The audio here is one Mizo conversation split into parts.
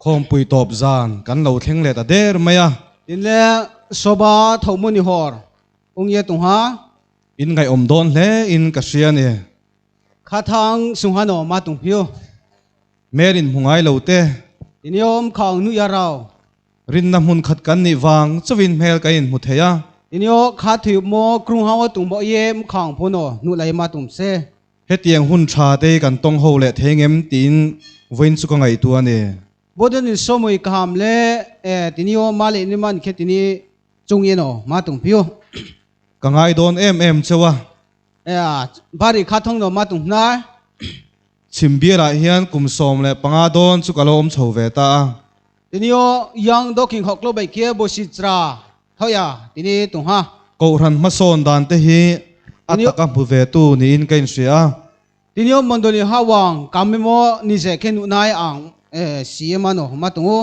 Khawmpui tawp zan kan lo thleng leh ta der mai a. Tin le Soba Thohmuni hawr ung ye tungha. In ngaihawm dawn hle in ka hria ni. Kha thang sungha no ma tung phiu. Hmel in hmu ngai lo te. Tiniawm khang nuih a rau. Rinna hmun khat kan nih vang chauhin hmel kan inhmu thei a. Tiniaw kha thuip maw krung hau a tung bawh ye mkhang phu naw hnuh lei ma tum se. Hetiang hun tha te hi kan tawng ho leh thei ngem tiin vawiin chu ka ngaihtuah a ni. Boden in sawmui ka ham le e tiniaw ma leh ni man khe tini chung ye naw ma tung phiu. Ka ngai dawn em em cheu a. E a bari kha thawng naw ma tung hna. Chhimbialah hian kum 15 dawn chu ka lo awm chho ve ta a. Tini aw yang doking hawk lo bai kia bo si chra thawih a tini tung ha. Kohhran hmasawn dan te hi a taka hmu ve tu niin ka inhria a. Tini aw Mondoli ha wang kam emaw ni ze khe nuh nai ang e si ema no ma tung u.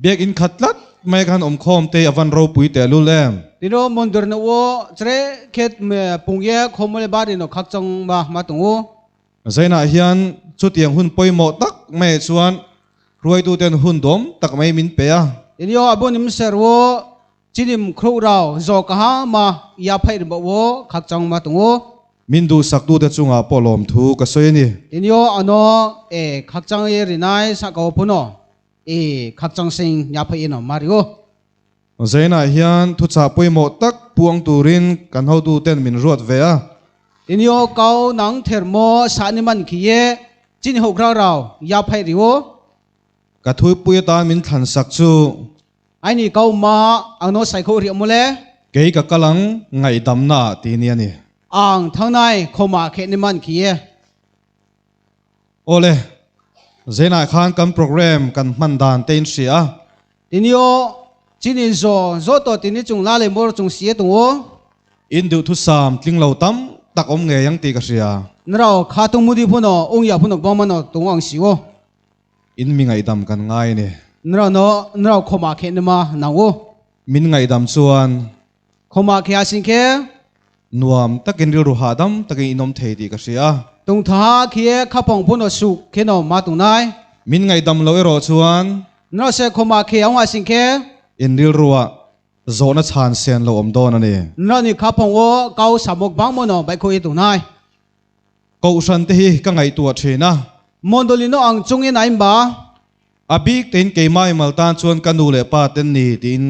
Biakinn khat tlat mai khan awmkhawm te a van ropui tehlul em? Tini aw Mondur na u chre khet me pung ye khawmawle bari no khak chang ma ma tung u. Zainah hian chutiang hun pawimawh tak mai chuan hruaituten hun dawm tak mai min pe a. Tini aw abunim ser u chinim khruh rau zawk ka ha ma ya phaih rim bawh u khak chang ma tung u. Min duhsaktute chungah pawh lawmthu ka sawi a ni. Tini aw ano e khak chang i rinai sah ko phun aw e khak chang sing ya phaih in aw ma ri u. Zainah hian thuchah pawimawh tak puang turin kan hotuten min ruat ve a. Tinio kau nang ther maw sah ni man khi ye chin ho grau rau ya phai ri u. Ka thuipui atan min thlan sak chu. Ai ni kau ma ang no sai kho ri maw le. Kei ka kal ang ngaihdamna ah ti ni a ni. Ang thang nai kho ma khe ni man khi ye. Awle, Zainah khan kan program kan hman dan te in hria a. Tinio, Chinin zaw zaw tawh tini chung la leh mawr chung si a tung aw. In duhthusam tling lo tam tak awm ngei ang tih ka hria. Nrau, Kha tung mudi phun aw, ung ya phun awk bawng man aw tung ang si aw. In mi ngaihdam kan ngai a ni. Nrau no, nrau khawmah kheh ni ma nang u. Min ngaihdam chuan. Khawmah kheh a sin khe. Nuam takin rilru hahdam takin in awm thei tih ka hria. Tung tha khi e kha phong phun aw suk khe no ma tung nai. Min ngaihdam lo erawh chuan. Nrau se khawmah kheh aung a sin khe. In rilruah zawhna chhan sen lo awm dawn a ni. Nrau ni kha phong aw kau samawk bang maw no bai khaw i tung nai. Kohhran te hi ka ngaihtuah thin a. Mondolino ang chungin a inba. A bik tein keimah i mal tan chuan ka nu leh pa ten ni tiin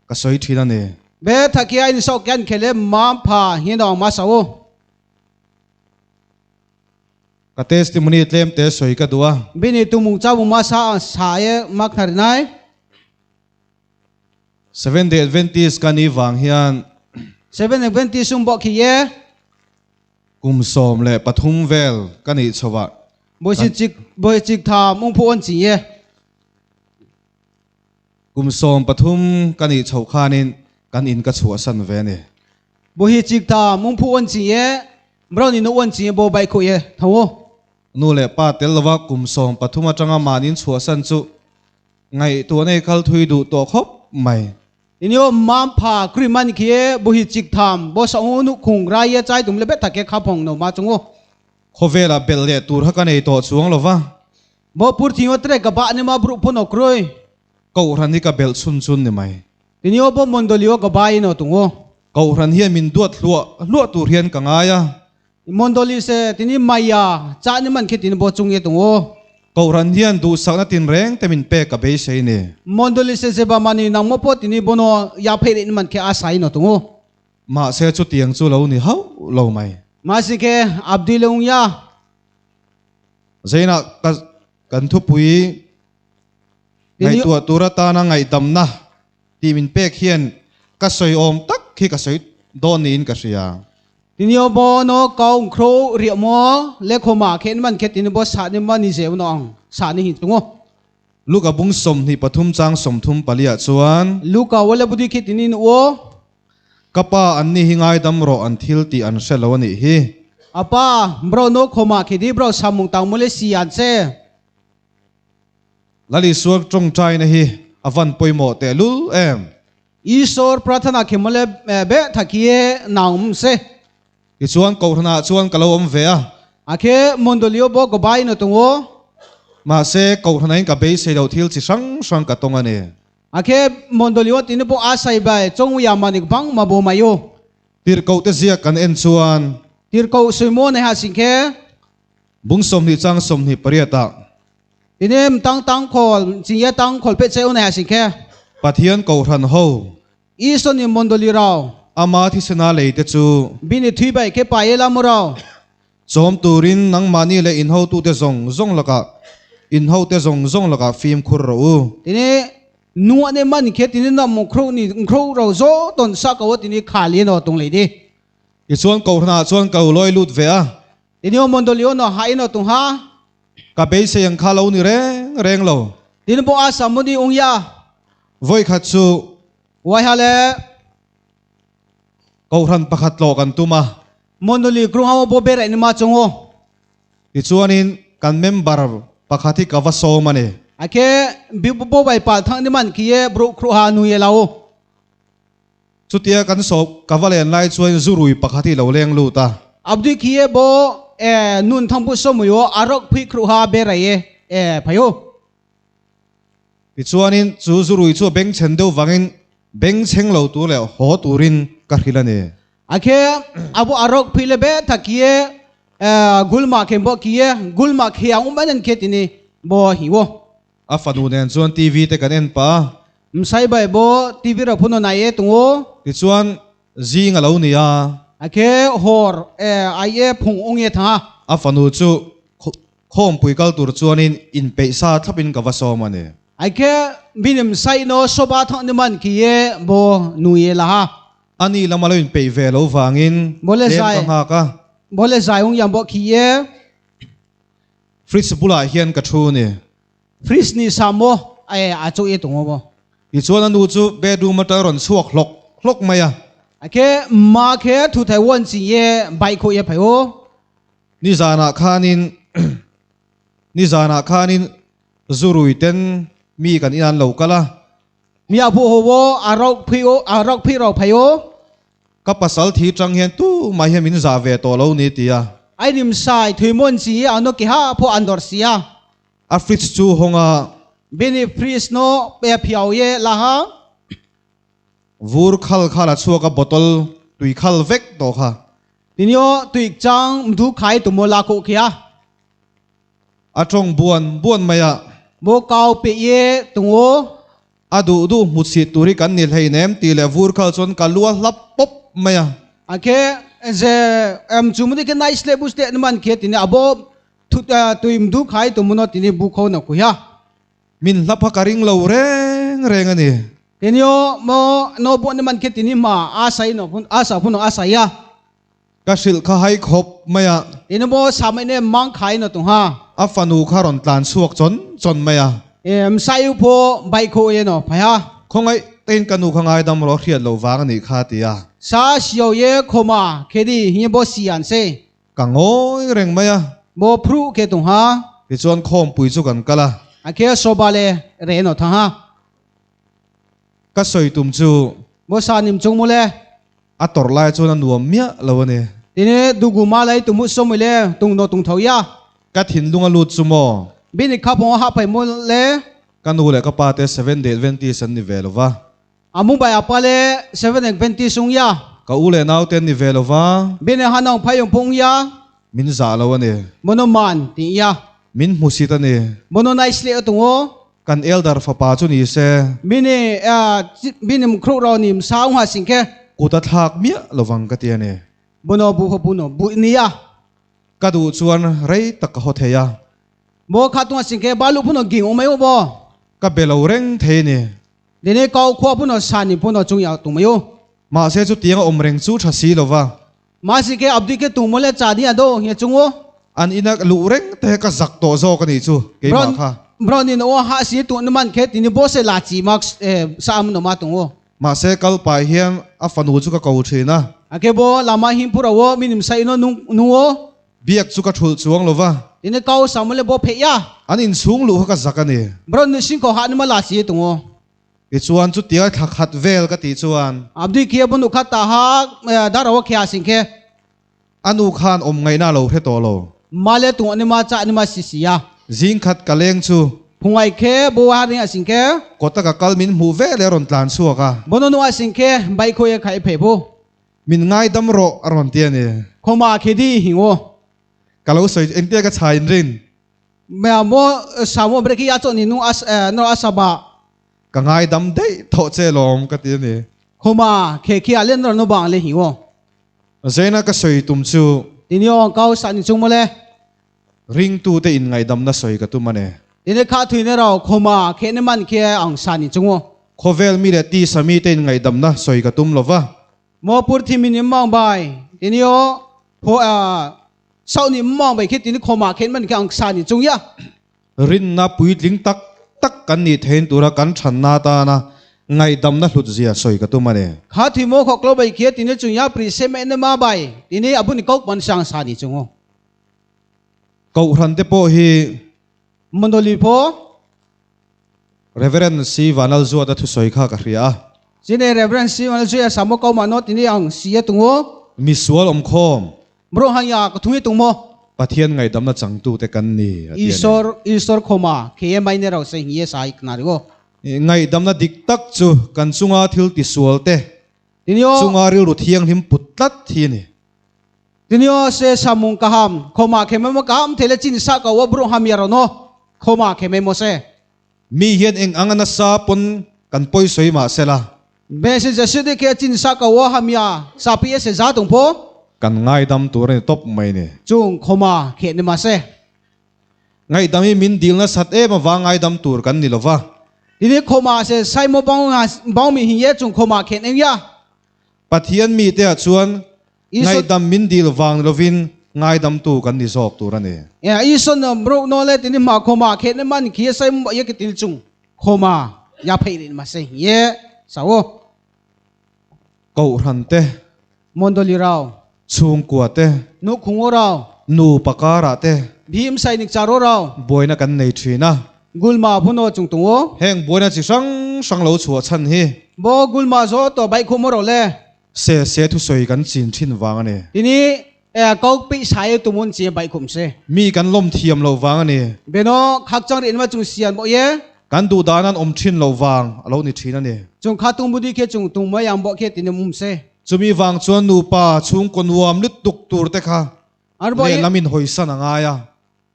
ka sawi thin a ni. Be thakia in sawk hian khel e mam pha hi nawng ma sa u. Ka testimony tlem te sawi ka duh a. Bini tumung chau ma sa sa e mak thar nai. Seventh Day Adventist ka ni vang hian. Seventh Adventist um bawh khi e. Kum 13 vel ka nih chho ah. Bawi chik bawi chik tham ung phu on chi e. Kum 13 ka nih chho khanin kan in ka chhuahsan ve a ni. Bawi chik tham ung phu on chi e. Brown in on chi e bo bai khu e tho. Nu leh pa tel lova kum 13 atanga mahni in chhuahsan chu ngaihtuah nei kal thui duh tawh khawp mai. Inio mam pha kri man khi e buhi chik tham bo sa unu khung rai e chai tum le bet thake kha phong no ma chungu. Khawvela belh leh tur kha ka nei tawh chuang lova. Bo pur thingo tre ka ba ni ma bru phun okroi. Kohhran hi ka belh chhun chhun ni mai. Tinio bo mondolio ka ba ino tungu. Kohhran hian min duat hluah hluah tur hian ka ngai a. Mondoli se tini maya cha ni man khi tin bo chung ye tungu. Kohhran hian duhsakna tinreng te min pek ka beisei ni. Mondoli se zeba mani nang mo pawh tini bono ya phei rih ni man khi a sai no tungu. Mahse chutiang chu lo ni hauh lo mai. Mahse khe Abdi leung ya. Zainah ka kan thupui ngaihtuah tur atana ngaihdamna tih min pek hian ka sawi awm tak hi ka sawi dawn niin ka hria. Tinio bo no kaung khro riah maw le khawma khen man khe tini bo sah ni ma ni zeu no ang sah ni hi chungo. Luka bung 23 chang 34 ah chuan. Luka wala budi khi tini nu o. Ka pa an ni hi ngaidam rawh an thil tih an hre lo a nih hi. Apa bro no khawma khi di bro samung tang mawle si an che. Lal Isua tawngtaina hi a van pawimawh tehlul em? Isawr Prathana khi mawle be thaki e naum se. Tichuan Kohhranah chuan ka lo awm ve a. A khe Mondolio bo ka bai no tungo. Mahse, Kohhranah in ka beisei loh thil chi hrang hrang ka tawng a ni. Akhe Mondolio tini pawh a sai bai Chawngwia manik bang ma bo mai u. Tirhkoh te ziak kan en chuan. Tirhkoh Suimo nei ha sing khe. Bung 20 chang 28 ah. Tini tang tang khawl chingye tang khawl peh cheu nei ha sing khe. Pathian Kohhran ho. Isua ni Mondoli rau. Ama thisena lei te chu. Bini thui bai khe pa e la mu rau. Chawm turin nangmahni leh inhotute zawng zawng lakah inhote zawng zawng lakah fimkhur rawh u. Tini nuah ne man khe tini na mu khro ni khro ro zo ton sa ko tini khali no tung lei di. Tichuan Kohhranah chuan ka ulawi lut ve a. Tini o Mondoli o no ha ino tung ha. Ka beisei ang kha lo ni reng reng lo. Tini bo a samuni ung ya. Vawikhat chu. Waiha le. Kohhran pakhat tlawh kan tum a. Monoli Krungawa bo ber in ma chungo. Tichuanin kan member pakhat hi ka va sawm a ni. Ake bi bo bai pal thang ni man ki ye bru khruha nu ye lau. Chutia kan sawm ka va len lai chuan zurui pakhat hi lo leng lut a. Abdui ki ye bo e nun thang bu sawmuyo arok phui khruha ber ye e phayo. Tichuanin chu zurui chu a bengchhen deuh vangin bengchheng lo tur leh haw turin ka hrilh a ni. A khe abu arok phi le be tha kie gulma khem bo kie gulma khiang um an khe tini bo hi wo. A fanu nen chuan TV te kan en pah a. Msai bai bo TV ro phuno nai e tungo. Tichuan zing a lo ni a. A khe hor ai e phung ung e tha. A fanu chu Khawmpui kal tur chuanin inpeih sa thlapin ka va sawm a ni. Ai khe minim sai no soba thang ni man ki ye bo nu ye la ha. Ani lama lo inpeih ve lo vangin Bole tlem zai ka nghak a. Bole zai ung yam bo ki ye. Fridge bulah hian ka thu ni. Fridge ni sa mo ai a chu ye tung bo. Tichuan a nu chu bedroom atang a rawn chhuak hlawk hlawk mai a. Ai khe ma khe thu thai wan chi ye bai kho ye phai o. Nizanah khanin Nizanah khanin zurui ten mi kan in an lo kal a. Mi a phu ho aw, a rok phi aw, a rok phi ro phei aw. Ka pasal thi tang hian tu mai hian min zah ve tawh lo ni ti a. Ai nim sai thui mawn chi i ano ki ha phaw an dawr si a. A fridge chu hawng a. Bini fridge no pe phiau ye la ha. Vur khal kha la chhuak a bottle tui khal vek tawh kha. Tinio tuik chang mdu khai tumo la khuh khia. A tawng buan buan mai a. Bo kau pe ye tungo. A duh duh hmu chhit tur hi kan ni hleinem tih leh vur khal chuan ka lu a hlap pawp mai a. A khe ze em chu muni khe nice le bus le man khe tini abo tui mdu khai tumuno tini bu kho na khuya. Min hlap kha ka ring lo reng reng a ni. Tinio maw no pawh ni man khe tini ma a sai no phun a sa phun no a sai a. Ka hrilh kha hai khawp mai a. Tini maw sa mai ne mang khai no tung ha. A fanu kha rawn tlan chhuak chawn chawn mai a. Em sai u phaw bai kho e no phai ha. Khawngaih tein ka nu kha ngaidam rawh hriat lo vang a nih kha ti a. Sa sio ye khaw ma khe di hi bo si an se. Ka ngawi reng mai a. Maw phruh ke tung ha. Tichuan khawmpui chu kan kal a. A khe soba le re no thang ha. Ka sawi tum chu. Maw sa nim chung mu le. A tawrh lai chuan a nuam miah lo a ni. Tini dugu ma lai tumu sawmui le tung no tung tho ya. Ka thinlung a lut chu maw. Bini kha pawng a hah phei mu le. Ka nu leh ka pa te Seventh Day Adventist an ni ve lo va. A Mumbai a pa le Seven Adventist ung ya. Ka u leh nau te an ni ve lo va. Bini hanong phai ung phung ya. Min zah lo a ni. Mono man ti ya. Min hmusit a ni. Mono nice le a tung aw. Kan elder fapa chu ni se. Mini mini mkhru ro ni msa ung ha sing khe. Kut a thlak miah lovang ka ti a ni. Bono bu ho bu no bu ni a. Ka duh chuan rei tak ka haw thei a. Bo kha tung a sing khe balu phu no ging ung mai u bo. Ka be lo reng thei ni. Dini kau khua phu no sa ni phu no chung ya tung mai u. Mahse chu tiang a awm reng chu tha si lova. Mahse ke abdi ke tung mawle cha ni a do nge chung u. An ina luh reng te ka zak tawh zawk a nih chu keimah kha. Brown in aw ha si tu na man khe tini bo se la chi mak sa am no ma tung u. Mahse kal pai hian a fanu chu ka ko thin a. A ke bo lama him phur aw minim sai no nung nung u. Biak chu ka thulh chuang lo va. Tini kau sa mawle bo phe ya. An inchhung luh kha ka zak a ni. Brown ni sing ko ha ni ma la chi tung u. Tichuan chutia thla khat vel ka tih chuan. Abdi khi a bun u khat ta ha darawa khia sing khe. A nu khan awm ngaihna a lo hre tawh lo. Male tung anima cha anima si si a. Zingkhat ka leng chu. Phungai khe bo a ring a sing khe. Kawta ka kal min hmuh ve leh a rawn tlan chhuak a. Bono nu a sing khe bai khawi a khaih phei bo. Min ngaidam rawh a rawn ti a ni. Khawma khe di hing aw. Ka lo sawi engtia ka chhai in rin. Maw Samu bre khi a chawh ni nu a no a saba. Ka ngaidam daih thawh che lawm ka ti a ni. Khawma khe khi a len rawh no bang le hing aw. Zaina ka sawi tum chu. Tini aw kau sa ni chung mawle. Ringtute inngaihdamna sawi ka tum a ni. Tini kha thui ne ro khawma khe ne man khe ang sa ni chung aw. Khawvel mi leh tisa mite inngaihdamna sawi ka tum lo va. Maw pur thi min mawng bai tini aw pho a sau ni mawng bai khi tini khawma khe man khe ang sa ni chung ya. Rinna puitling tak tak kan nih thein tura kan thanna atana ngaihdamna hlutzia sawi ka tum a ni. Kha thui maw khawk lo bai khi tini chung ya pri se me ne ma bai tini abun kok man sang sa ni chung aw. Kohhran te pawh hi. Mandoli pawh. Reverend C Vanlalzuata thusawi kha ka hria a. Chine Reverend C Vanlalzuia Samo ko mah nawt ini ang si a tung u. Misual awmkhawm. Bro hang ya ka thung i tung maw? Pathian ngaihdamna changtute kan ni a ti a ni. Isawr Isawr khawma khe mai ne ro se hi sa ik na ri aw. Ngaihdamna dik tak chu kan chunga thil tisual te chunga rilru thianghlim put tlat hi a ni. Tinio se samung kaham khoma kheme mo kaham thele chin sa ka wo bru ham yaro no khoma kheme mo se. Mi hian eng anga nasa pawn kan pawi sawi mah sela. Be se Jesu de ke chin sa ka wo ham ya sa pi se za tung pho. Kan ngaidam tur a ni tawp mai ni. Chung khoma khe ni ma se. Ngaihdam hi min dil nasat em avang ngaidam tur kan ni lova. Tini khoma se sai mo bang bang mi hi ye chung khoma khe eng ya. Pathian mite ah chuan ngaihdam min dil vang ni lovin ngaidamtu kan ni zawk tur a ni. Ison mro no le tini ma khoma khe ne man khi sai ye ki til chung khoma ya phei rin ma se ye sawo. Kohhran te. Mondoli rau. Chhungkua te. Nu khungo rau. Nu pakara te. Bhim sai nik charo rau. Buaina kan nei thin a. Gulma phuno chung tung aw. Heng buaina chi hrang hrang lo chhuah chhan hi. Bo Gulma zo to bai khum rawh le. Se se thusawi kan chin thin vang a ni. Tini ko pi sai tumun chi bai khum se. Mi kan lawm thiam lo vang a ni. Beno khak chang rin ma chung sian bo ye. Kan duh dan an awm thin lo vang a lo ni thin a ni. Chung kha tung budi khe chung tung mai ang bo khe tini mum se. Chumi vang chuan nupa chhungkaw nuam lutuk tur te kha lehlam in hawisan a ngai a.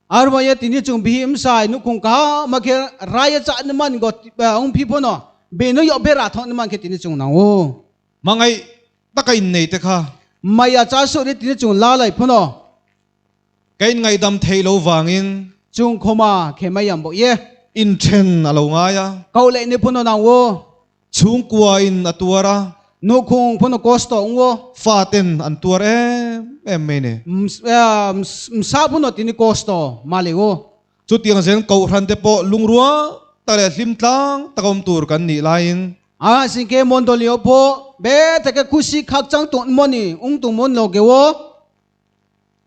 Arwa ye tini chung bihi imsai nu kung ka ma khe raya cha ni man go ung phi pho no be no yo be ra tho ni man khe tini chung na o. Mangai taka in nei te kha. Maya cha su ri tini chung la lai pho no. Ka in ngaidam thei lo vangin. Chung khoma khe mai yam bo ye. In then a lo ngai a. Kau le ni pho no na o. Chhungkua in a tuar a. Nu khung phun costo ung wo. Fa ten an tuar em em mai ni. Msa phun tini costo ma le wo. Chutiang zen Kohhran te pawh lungrua tak leh hlim tlang tak awm tur kan nih laiin. A singke mondolio pawh be take khusi khak chang tun mawni ung tung mawn lo ke wo.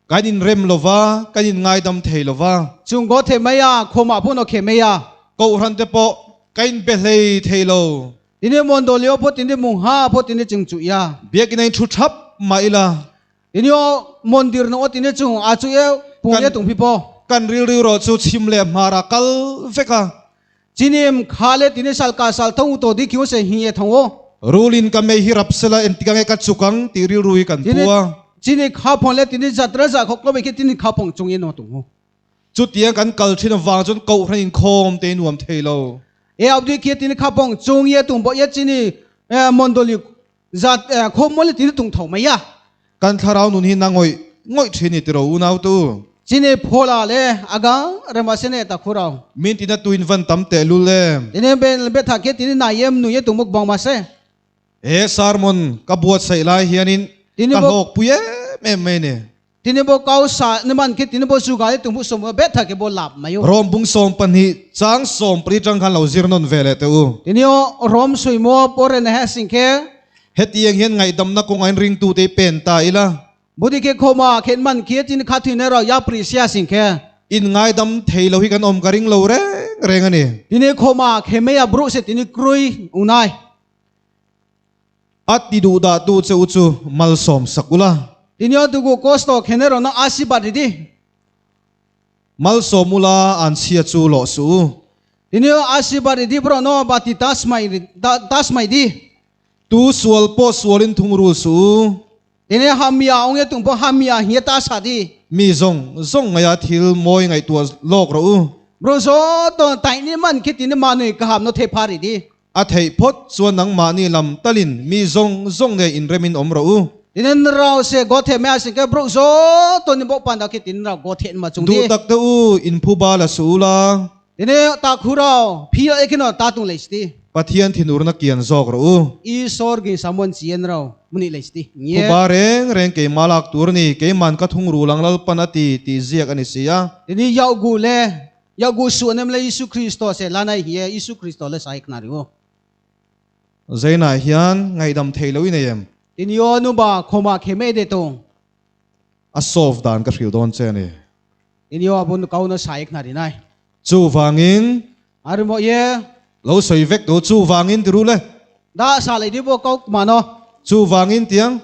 Kan inrem lo va, kan inngaidam thei lo va. Chung go the mai a, khawmah pawh no khe mai a. Kohhran te pawh ka inbe hlei thei lo. Tini Mondolio pawh tini Mungha pawh tini chung chuh ya. Biakinn a in thu thap mah ila. Tini aw Mondir no aw tini chung a chuh e pung e tung phi pawh. Kan rilru erawh chu chhim leh hmar ah kal vek a. Chinim kha le tini sal ka sal tho to di khiu se hi e tho o. Rulin ka mei hi rap sela entik ange ka chuk ang tih rilru hi kan pu a. Chini kha phawng le tini zat ra za khawk lo mai khi tini kha phawng chung in o tung o. Chutiang kan kal thin avang chuan kohhran inkhawm te nuam thei lo. E abdi khi tini kha phawng chung ye tung bo ye chini mondoli zat khawm mo le tini tung tho mai a. Kan thlarau nun hi na ngawih ngawih thin i tiro unau tu. Chini phola le aga rema sene ta khurau. Min tina tuin van tam teh lul em. Tini ben be tha ke tini na yem nu ye tumuk bang ma se. He sermon ka buatsaih lai hianin ka hlawk pui em em mai ni. Tini bo kau sa ni man ke tini bo suga le tumuk som be tha ke bo lap mai u. Rom bung 12 chang 14 tang khan lo zir nawn ve leh teh u. Tini o Rom sui mo pore na he sing ke. Hetiang hian ngaihdamna kawng ain ringtute i pen ta ila. Budi ke khawma khen man khi chin kha thui ne ro ya pri sia sing khe. In ngaidam thei lo hi kan awm ka ring lo reng reng a ni. Tini khawma khe mei a bru se tini krui unai. A ti duh dah tu che u chu malsawm sak ula. Tini o dugu kosto khe ne ro na asibat ridi. Malsawm ula an chhia chu lawh suh u. Tini Asibar i di bro no ba ti tas mai tas mai di. Tu sual pawh sualin thungrul suh u. Tini Hamia ong e tung pawh Hamia hi ta sa di. Mi zawng zawng ngaia thil mawi ngaihtuah lawk rawh u. Bro zo to tai ni man khi tini manui ka ham no thei phar i di. A theih phawt chuan nangmahni lam talin mi zawng zawng nen inremin awm rawh u. Tinin rau se go the mea sing ke bruk zo to ni bok pan da khi tin rau go the ma chung di. Duh tak te u, in phu ba la suh u la. Tini ta khu rau phi e khino ta tung lei sti. Pathian thinurna kian zawk rawh u. I sawr gin samuan chian rau muni lei sti. Phu ba reng reng keimah lak tur ni, keiman ka thungrul ang Lalpan a ti tih ziak a ni si a. Tini yauh gu le Yau gu su anem le Isu Kristo se lanai hi e Isu Kristo le sai khna ri u. Zainah hian ngaihdam thei lo i nei em? Tin yo nu ba khoma khe me de tung. A solve dan ka hrilh dawn che a ni. Tin yo abun kau na sai khna ri nai. Chuvangin. A ri maw ye. Lo sawi vek tu chuvangin ti ru le. Da sa lei di bo kau ma no. Chuvangin tiang.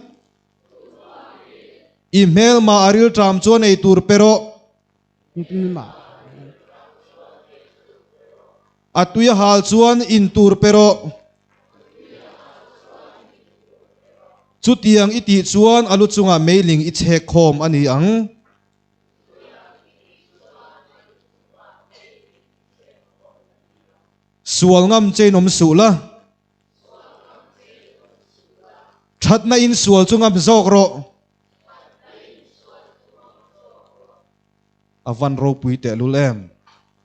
I hmelma a rilṭam chuan ei tur pe rawh. A tui a hal chuan in tur pe rawh. Chutiang i tih chuan a lu chungah meiling i chhek khawm a ni ang. Sual ngam chein awm suh la. Thatna in sual chu ngam zawk rawh. A van ropui tehlul em?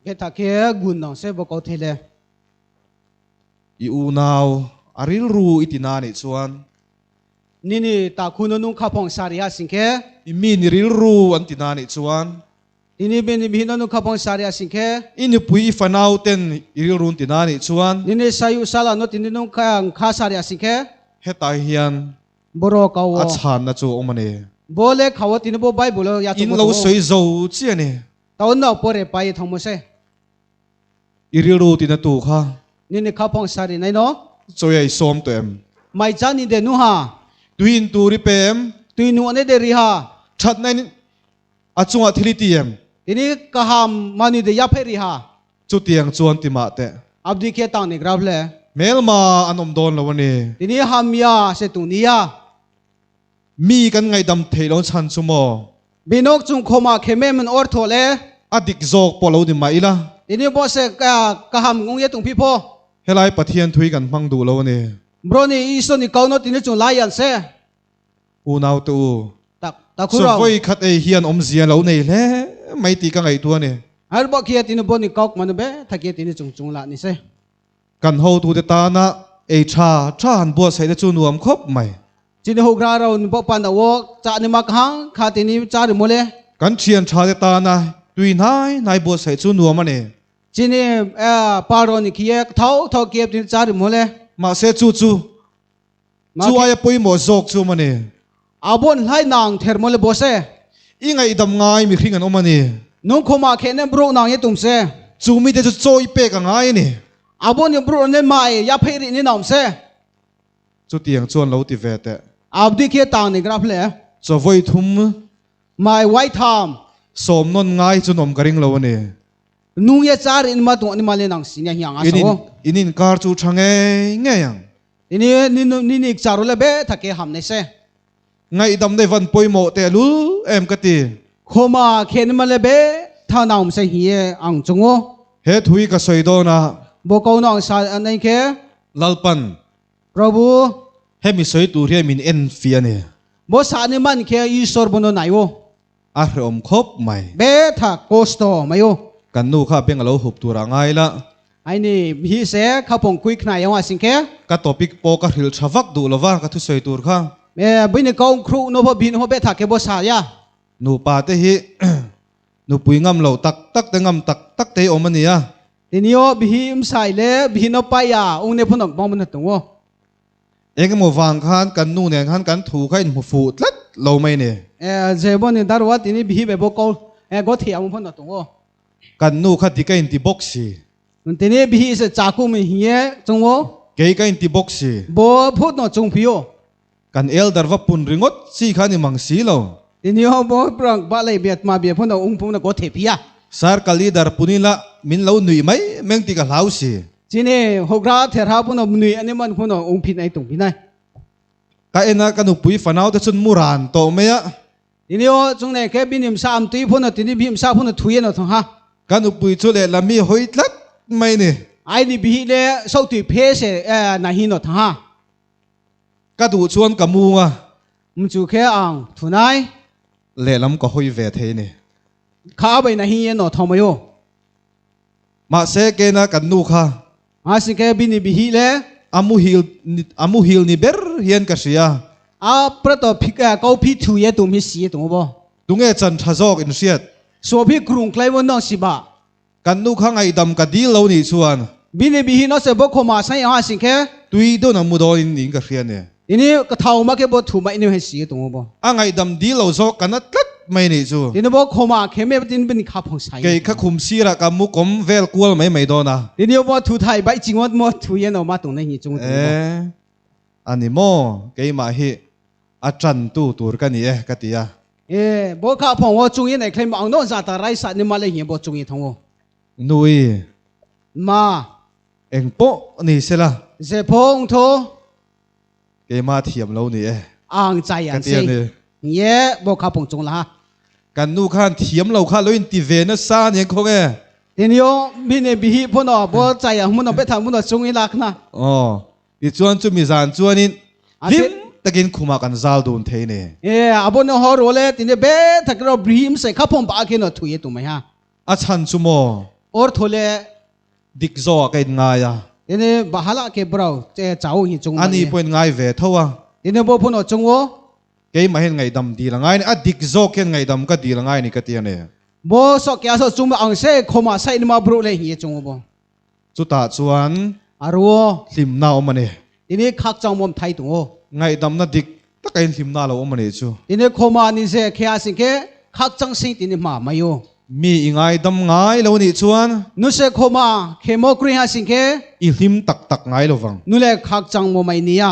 Heta khi gun dang se bawk ko thei le. I unau a rilru i ti na nih chuan. Nini ta khu nunung kha phong sari a sing khe. I mi ni rilru an ti na nih chuan. Nini mi ni mi nunung kha phong sari a sing khe. I nupui i fanau ten i rilru an ti na nih chuan. Nini sayu sala no ti nunung kha kha sari a sing khe. Hetah hian Boro kau A chhanna chu awm a ni. Bo le khau a tinu bo Bible ya chu In lo sawi zo chi a ni. Tawn nau pawh re pai thong mo se. I rilru tina tu kha. Ni ni kha phong sari nai no. Chawi a i sawm tawh em? Mai chan ni de nu ha. Tui in tur i pe em? Tui nu ane de ri ha. Thatna in a chungah thil i ti em? Tini ka ham mani de ya phe ri ha. Chutiang chuan ti mah teh. Abdi khe tang ni grab le. Hmelma an awm dawn lo a ni. Tini hamia se tu nia. Mi kan ngaihdam theih lo chhan chu maw? Binok chung khawma khe me man or thaw le. A dik zawk pawh lo ni mah ila. Tini pawh se ka ham ngung ye tung phi phaw. Helai Pathian thui kan hmang duh lo a ni. Bro ni Iso ni kau no tini chung lai yan se. Unau te u, Tak tak hu rau. Chaw khat ei hian awmzia lo nei hle mai tih ka ngaihtuah a ni. Har bawk hi a tinu bawh ni kawk manu be thaki a tinu chung chung lah ni se. Kan hotute tana ei tha tha han buatsaih te chu nuam khawp mai. Chini ho gra rau ni bawh pan a wok chah ni mak hang kha tini cha ri mawle. Kan thian tha te tana tui hnai hnai buatsaih chu nuam a ni. Chini pa rawn ni khi e thau thau kep tini cha ri mawle. Mahse chu chu Chu aia pawimawh zawk chu awm a ni. A bawn hlai nang ther maw le baw se. I ngaihdam ngai mihring an awm a ni. Nungkhawmah kheh nen bruk nang hi tum se. Chu mite chu chawi pek a ngai a ni. A bawn hi bruk nen mai ya phei rih ni naum se. Chutiang chuan lo ti ve teh. Abdi khi tang ni graph le. Chaw vawi thum. Mai white tham. Sawm nawn ngai chu nawm ka ring lo a ni. Nung ye char in ma tung ani ma le nang si nia hiang a so. In in kar chu tha ngei ngei ang. Ini ni ni ni charu le be thake ham nei se. Ngaihdam nei van pawimawh teh lul em ka ti. Khawma khen ma le be tha naum se hi e ang chungu. He thui ka sawi dawn a. Bo ko nong sa nei khe. Lalpan. Prabhu. Hemi sawi tur hian min en fi a ni. Bo sa ni man khe Iswar bono nai u. A hrehawm khawp mai. Be tha kosto mai u. Kan nu kha beng a lo hup tur a ngai la. Ai ni hi se kha pawng kui khnai ang a sing khe. Ka topic pawh ka hrilh tha vak duh lova ka thusawi tur kha. Me bui ni kaung khruh no pawh bin ho be tha ke bo sa ya. Nupa te hi nupui ngam lo tak tak te ngam tak tak te hi awm a nia. Tinio bihi um sai le bihi no pai ya ung ne phun ok bong mun tung wo. Eng emaw vang khan kan nu nen khan kan thu kha inhmu fuh tlat lo mai ni. E Jebon in darwa tini bihi be bo ko e go thi amu phon tung wo. Kan nu kha ti ka inti bawk si. Tini bihi se chaku mi hi e chung wo. Kei ka inti bawk si. Bo phut no chung phi o. Kan elder va pun ringawt chi kha ni mang si lo. Tini ho bo prang ba lei biat ma bia phun ung phun go the phi a. Sir ka leader punila min lo nui mai meng tih ka hlau si. Chini hogra therha puno nui animan puno ungphin ai tungphin ai. Ka en a ka nupui fanau te chun mu ran tawh mai a. Tini aw chung nei ke binim sa am tui phuno tini bhim sa phuno thui ano thong ha. Ka nupui chu lehlam mi hawi tlat mai ni. Ai ni bihi le so tui phe se na hi no thong ha. Ka duh chuan ka mung a. Mchu khe ang thunai. Lehlam ka hawi ve thei ni. Kha bai na hi no thong mai o. Mahse kena kan nu kha. Mahse ke bini bihi le. A muhil a muhil ni ber hian ka hria. A prato phi ko phi thu ye tum hi si tung bo. Tunge chan tha zawk in hriat. So phi krung klai mo nong si ba. Kan nu kha ngaihdam ka dil lo nih chuan. Bini bihi no se bo khoma sai ha sing khe. Tui dawn a mu dawn in niin ka hria ni. Ini ka thau ma ke bo thu ma ini he si tung bo. A ngaihdam dil lo zawk ka na tlat mai nih chu. Tini bo khoma khe me tin bin kha phong sai. Kei kha khum sirah ka mu kawm vel kual mai mai dawn a. Tini bo thu thai bai chingot mo thu ye no ma tung na hi chung tung bo. E ani maw keimah hi a tan tu tur ka ni e ka ti a. E bo kha phong wo chung in ai claim ang no za ta rai sa ni ma le hi bo chung i thong wo. Nui. Ma. Eng pawh ni sela. Ze phong tho. Keimah thiam lo ni e. Ang chai an Ka ti a si. ni. Ye bo kha pong chung la ha. Kan nu khan thiam lo kha lo in ti ve nasa aniang khawng e. Tinio mi ne bihi pawh bo chai ang hmun be thang hmun chung i lak na. Aw, tichuan chu mi zan chuanin hlim takin khumah kan zal dun thei ni. E abo no ho ro le tine be thak ro brihim se kha phom ba khe no thu ye tu mai ha. A chhan chu maw? Or tho le. Dik zawh ah ka in ngai a. Tine bahala ke brau che chau hi chung Ani pawh in ngai ve tho a. Tine bo phun o chung o. Keimah hian ngaihdam dil a ngai ni, a dik zawk hian ngaihdam ka dil a ngai ni ka ti a ni. Bo so kya so chung ang se khoma sai nima bru le hi chung bo. Chutah chuan A ruo. hlimna awm a ni. Tini khak chang mom thai tung o. Ngaihdamna dik taka in hlimna lo awm a nih chu. Tini khoma ni se khia sing ke khak chang sing tini hma mai o. Mi i ngaidam ngai lo nih chuan. Nu se khoma khe mo kri ha sing ke. I hlim tak tak ngai lo vang. Nu le khak chang mo mai nia.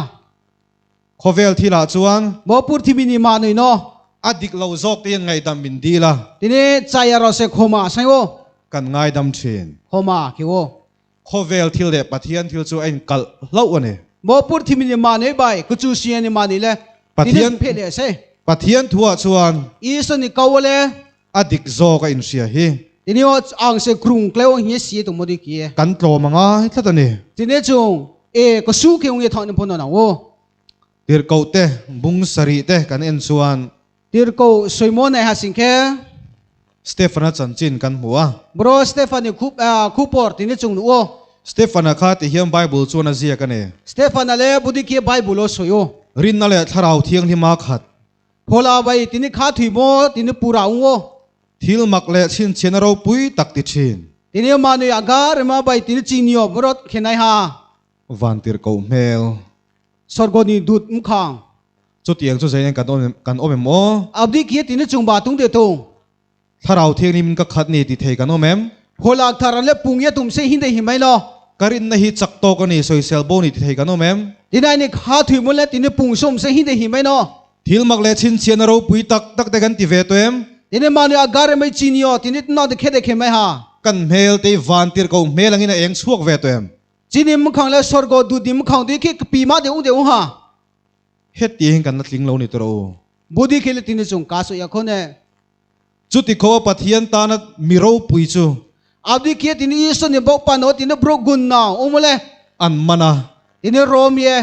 Khawvel thilah chuan. Mawpur thimi ni ma nui no. A dik lo zawk te hian ngaihdam min dil a. Tini chai a rawh se khawma sai aw. Kan ngaidam thin. Khawma khi aw. Khawvel thil leh Pathian thil chu a inkalh hlauh a ni. Mawpur thimi ni ma nui bai ku chu si ni ma ni le. Pathian Tini phe leh se. Pathian thuah chuan. Isu ni ko le. A dik zawk a inhria hi. Tini aw ang se krung kleu ang hi si tu modi ki e. Kan tlawm a ngai tlat a ni. Tini chung e ka su ke ung e thawh ni phun nang aw. Tirhkoh te, bung sarih te kan en chuan. Tirhkoh sawimaw nei ha sing khe. Stefana chanchin kan hmu a. Bro Stefan i khup khupawr tini chung nu aw. Stefana kha ti hian Bible chuan a ziak a ni. Stefana le budi khi Bible aw sawi aw. Rinna leh thlarau thianghlima khat. Phawla vai tini kha thui maw tini pura ung aw. Thil mak leh chhinchhiahna ropui tak ti thin. Tini mahni a gar ema vai tini chingni aw rawt khenai ha. Vantir koh hmel. Sorgoni dut mkhang. Chutiang chu zeiin kan awm kan awm em aw? Abdi khi tini chung ba tung te tung. Thlarau thianghlim in ka khat ni ti thei kan awm em? Phawlak thar le pung ye tum se hin te hi mai lo. Ka rinna hi chak tawk a ni sawisel bo ni ti thei kan awm em? Tinai ni kha thui mun le tini pung sum se hin te hi mai no. Thil mak leh chhinchhiahna ropui tak tak te kan ti ve tawh em? Tini mahni a gar mai chi ni aw, tini nau te khe te khe mai ha. Kan hmel te hi van tir ko hmel angin a eng chhuak ve tawh em? Chini mkhang le sorgo dudi mkhang tui khi pi ma de ung de ung ha. Heti hin kan la tling lo ni tawh rawh u. Budi khi le tini chung ka sawi a khawn e. Chuti khaw a Pathian tana mi ropui chu. Abdi khi tini Isu ni bawk pan aw tini bruk gun nau um le. An man a. Tini Rom ye.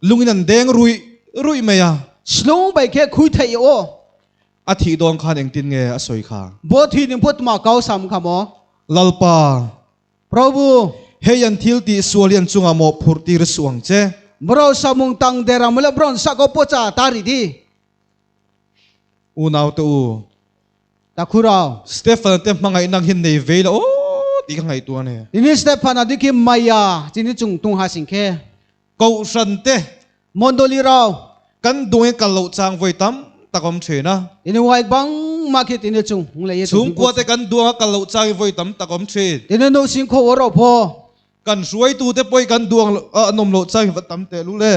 Lungin an deng ruih ruih mai a. Slung bai khe khui theih aw. A thih dawn khan engtin nge a sawi kha? Bo thi ning phut ma kau sam kha maw? Lalpa. Prabhu. Hei an thil tih sual hi an chungah maw phurh tir suh ang che? Bro samung tang der ang mawle bron sak aw pawcha ta ri di. Unau te u. Ta khurau. Stefan te hmangaihna ang hian nei vei la aw tih ka ngaihtuah a ni. Tini Stefan a dikhi Maya chini chung tung ha sing khe. Kohhran te. Mondoli rau. Kan dung in kal loh chang vawi tam tak awm thin a. Tini wai bang ma khi tini chung hung le ye tung. Chhungkua te kan duang a kal loh chang hi vawi tam tak awm thin. Tini nu sing kho wo ro phaw. Kan hruaitu te pawh hi kan duang a an awm loh chang hi va tam teh lu le.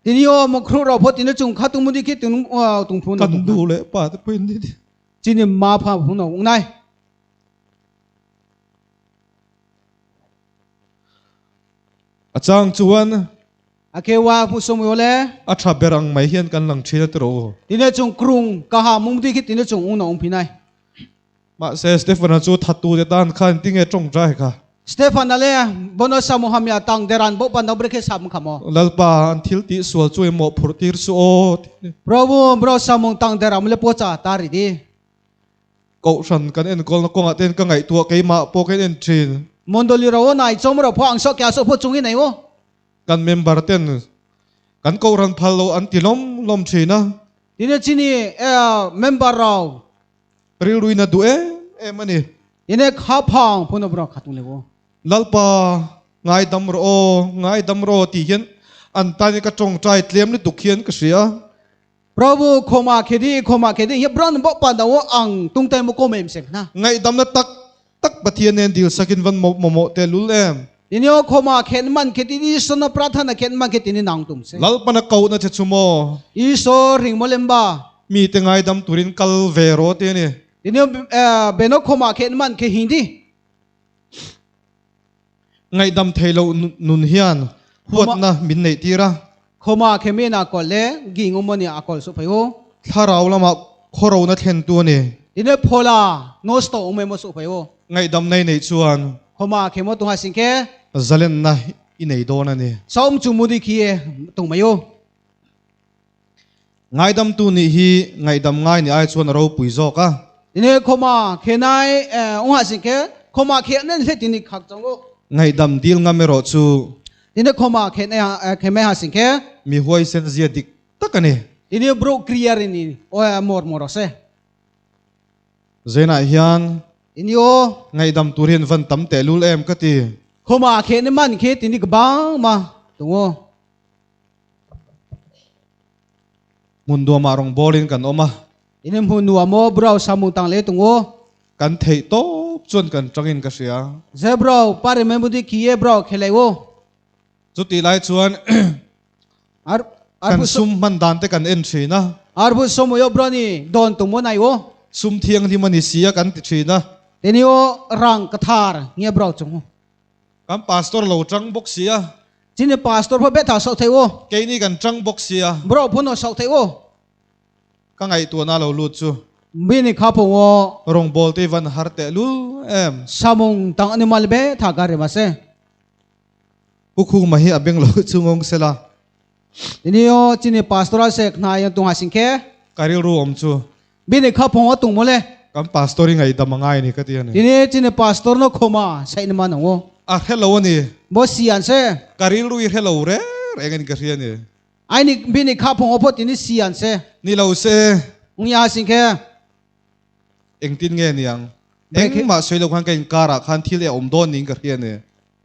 Tini aw mo khru ro phaw tini chung kha tung mudi khi tung tung phu Kan duh leh pa te pawh in ni. Chini ma pha phu no ung nai. chang chuan A ke wa hmu sum yo le. A tha ber ang mai hian kan lang thin a ti rawh u. Tine chung krung ka ha mung di khi tine chung ung na ung phinai. Mahse Stefan-a chu thattu te tan khan tinge tawngtai kha. Stefan-a le bono sa Muhammad-a tang deran bo pan nobre khe sam kha maw. Lalpa an thil tih sual chu emaw phurh tir su aw ti ni. Prabhu bro sa mung tang deram le pocha ta ri di. Kohhran kan enkawlna kawngah ten ka ngaihtuah keimah pawh ka en thin. Mondoli ro nai chawm ro phaw ang sawh kya sawh phaw chungin ei u. Kan member ten kan kohhran phal lo an ti lawm lawm thin a. Tine chini member ro. Rilruina duh em em a ni. Tine kha phang phun bro khatung le u. Lalpa ngaidam rawh aw, ngaidam rawh tih hian an tan ka tawngtai tlem lutuk hian ka hria. Prabhu khoma khedi khoma khedi hi bran bo pa dawo ang tung tai mo kom em sek na. Ngaihdamna tak tak Pathian nen dil sakin van mamawh teh lul em. Inio khoma khen man kheti ni sona prathana khen man kheti ni nang tum se. Lalpana kohna che chu maw. Iso ring mo lem ba. Mite ngaidam turin kal ve rawh ti a ni. Inio beno khoma khen man khe hindi. Ngaihdam thei loh nun hian huatna min neih tir a. Khawma khemin a kawl le gi ngumawni a kawl suh phei u. Thlarau lamah khawrona thlentu a ni. Tine Phawla nosto awm emaw suh phei u. Ngaihdam nei neih chuan. Khawma khemaw tunga singkhe. Zalenna i nei dawn a ni. Saum chu mudi khi e tung mai u. Ngaidamtu nih hi ngaihdam ngai ni ai chuan a ropui zawk a. Tine khawma khenai ungah sin khe khawma khe nen hle tini khak chang u. Ngaihdam dil ngam erawh chu. Tine khawma khe nei khe mai ha sin khe. Mi huaisen zia dik tak a ni. Tine bro clear in mor mor se. Zainah hian. Ini aw. Ngaihdam tur hian van tam tehlul em ka ti. Khawma khe ni man khe tini ka bang ma tung aw. Hmun duamah rawn bawlin kan awm a. In hmun nuam aw brau samung tang le tung aw. Kan theih tawp chuan kan tangin ka hria. Ze brau pare mai mudi ki e brau khelai aw. Chutih lai chuan kan sum hman dan te kan en thin a. Arbu somu yo brau ni dawn tung maw nai aw. Sum thianghlim a ni si a kan ti thin a. Tini aw rang ka thar nge brau chung aw. Kan pastor lo tang bawk si a. Chini pastor pawh betha soh thei u. Keini kan tang bawk si a. Bro phun aw soh thei u. Ka ngaihtuahna lo lut chu. Mi ni kha phung aw. Rawngbâwl te van har teh lul em. Samung tang animal betha ka rem a si. Pu Khuma hi a beng lo chu ngawng sela. Tini aw chini pastor a sek hna in tung a sing khe. Ka rilru awm chu. Mi ni kha phung aw tung mawle. Kan pastor i ngaihdam a ngai a ni ka ti a ni. Tini chini pastor no khawma saih na man ang u. A hre lo a ni. Maw si an se. Ka rilru i hre lo reng reng a ni ka hria a ni. Ai ni mi ni kha phung aw pawh tini si an se. Ni lo se. Ung ya sing khe. Engtin nge niang? Engmah sawi lo khan ka inkarah khan thil e awm dawn niin ka hria a ni.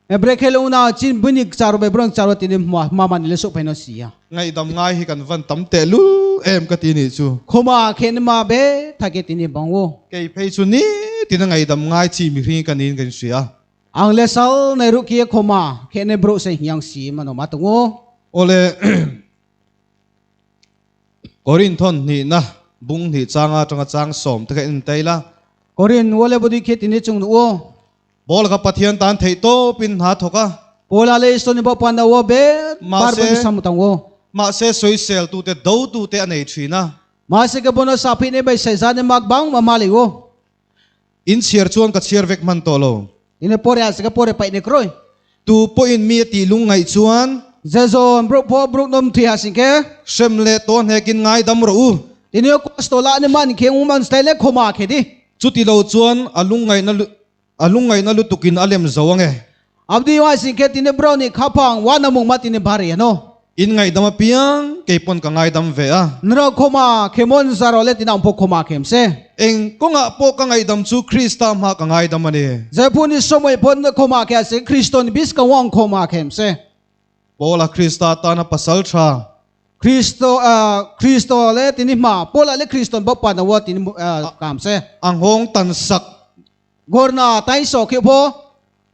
Brekhel unau chin bunik charo be brong charo tini mama ni le so phaino sia. Ngaihdam ngai hi kan van tam teh lul em ka ti nih chu. Khuma khen ma be thake tini bang u. Kei phei chu ni tina ngaihdam ngai chi mihring ka niin kan hria. Ang le sal nei ru ki khuma khen ne bro se hiang si mano ma tungu. Ole Korinthon hnihna bung hnih changa tanga chang sawm te kha en tai la. Korin wale budi khe tini chung nu u. Paul kha Pathian tan theih tawpin hna thawk a. Paula le Isua nih Bawipa na aw be bar Mahse, ban sam tang u. mahse sawiseltute dotute a nei thin a. Mahse ka bun a saphi nih bai saizan i mak bang ma ma lei u. In chhiar chuan ka chhiar vek hman tawh lo. Ine pore a se ka pore paih nek roi. Tu pawhin mi a tih lungngaih chuan. Zezawn bruk pawh bruk nawm thui ha sing ke. Hrem leh tawn hekin ngaidam rawh u. Tini kosto lah ni man khe um an style le khoma khe di. Chuti lo chuan a lungngaihna a lungngaihna lutukin a lem zo ange. Abdi wa sing khe tini brownie khapang wa na mung ma tini bhari ano. In ngaihdam apiang kei pawn ka ngaidam ve a. Nro khawma khemawn zaro le tina pawh khawma khem se. Eng kawngah pawh ka ngaihdam chu Krista hma ka ngaidam a ni. Zephu ni sawmawih pawn khawma khe a si, Kristo ni bis ka wang khawma khem se. Paula Krista tana pasal tha. Kristo Kristo le tini hma Paula le Kriston bawk pa na wa tini kam se. A nghawng tan sak. Gorna tai saw khi phaw.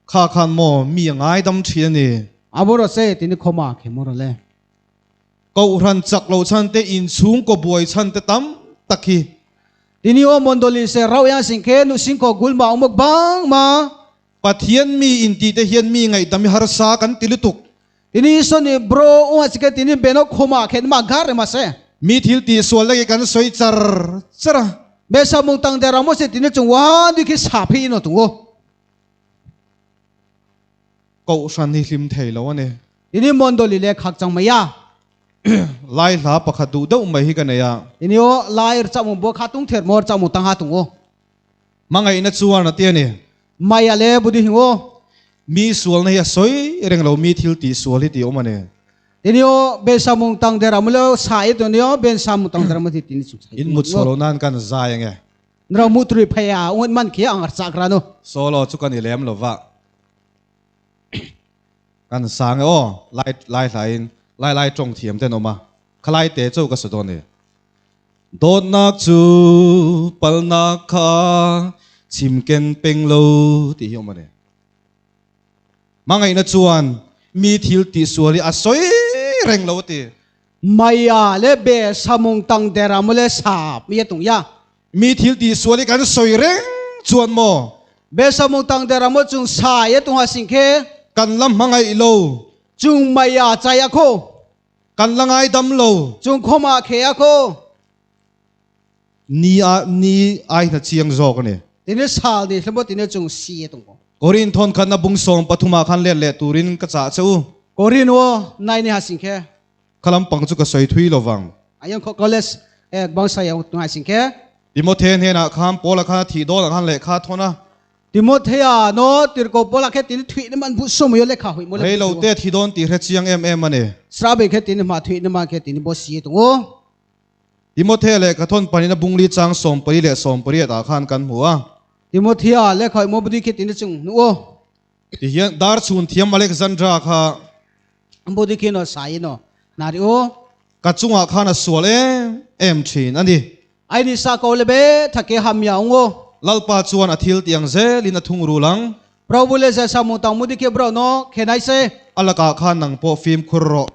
Kha khan maw mi a ngaidam thin a ni. A bawr a se tini khawma khe maw le. Kohhran chak lo chhan te inchhung kaw buai chhan te tam tak hi. Tini aw Mondoli se rauh yang sing khe nu sing kaw gulma awmawk bang ma. Pathian mi intih te hian mi ngaihdam hi harsa kan ti lutuk. Tini soni bro unga chike tini beno khoma khet ma gar ma se. Mi thil tih sual lek hi kan sawi char char a. Besa mung tang dera mo se tini chung wa ni khi sa phi ino tungo. Kohhran hi hlim thei lo a ni. Tini mondoli le khak chang mai a. Lai hla pakhat duh deuh mai hi ka nei a. Tini o lai r chamu bo kha tung ther mor chamu tang ha tungo. Hmangaihna chuan a ti a ni. Mai a le budi hing aw. Mi sualna hi a sawi reng lo, mi thil tih sual hi tih awm a ni. Tini aw, ben samung tang der amu lo sa i tuni aw, ben samung tang der amu ti tini chung sai. In mut sual lo nan kan zai ange. Nro mu trui phei a ungat man khi ang ar chak ra no. Solo chu kan i lem lo va. Kan sang e aw, lai lai hlain lai lai tawng thiam ten awm a, khalai te chu ka sa dawn ni. Dawtnak cu palnak kha chimken peng lo tih hi a awm a ni. Hmangaihna chuan mi thil tihsual hi a sawi reng lo a ti. Maya le be samung tang dera mu le sap mi tung ya. Mi thil tihsual hi kan sawi reng chuan maw? Be samung tang dera mu chung sa ye tung ha sing khe. Kan la hmangaih lo. Chung maya chai a kho. Kan la ngaidam lo. Chung khawm ah khe a kho. Ni a ni ai hna chiang zawk a ni. Tine sal ni hlamo tine chung si a tung ko. Korin thawn khatna bung sawm pathum ah khan let leh turin ka chah che u. Korin wo nai ni ha sing khe. Kha lampang chu ka sawi thui lo vang. Ayan kho college ek bang sai ang tung ha sing khe. Timothe hnenah khan Paula khan a thih dawn ah khan lehkha thawn a. Timothea no tirko Paula khe tin thui ni man bu sum yo lekha hui mo le. Rei lo te thi dawn tih hre chiang em em a ni. Srabe khe tin ma thui ni ma khe tin bo si tung o. Timothea lehkha thawn panin a bungli chang 14 leh 18 ah khan kan hmu a. Timothea lekha hui mo budi khe tin chung nu o. Ti hian dar chhun thiam Alexandra kha. Budi khe no sai no nari o. Ka chungah khan a sual em em thin a ni. Ai ni sa ko le be thake ham ya ungo. Lalpa chuan a thil tiang zelin a thung rul ang. Prabhu le ze samu tang mudi ke bro no khenai se. A lakah khan nang pawh fimkhur rawh.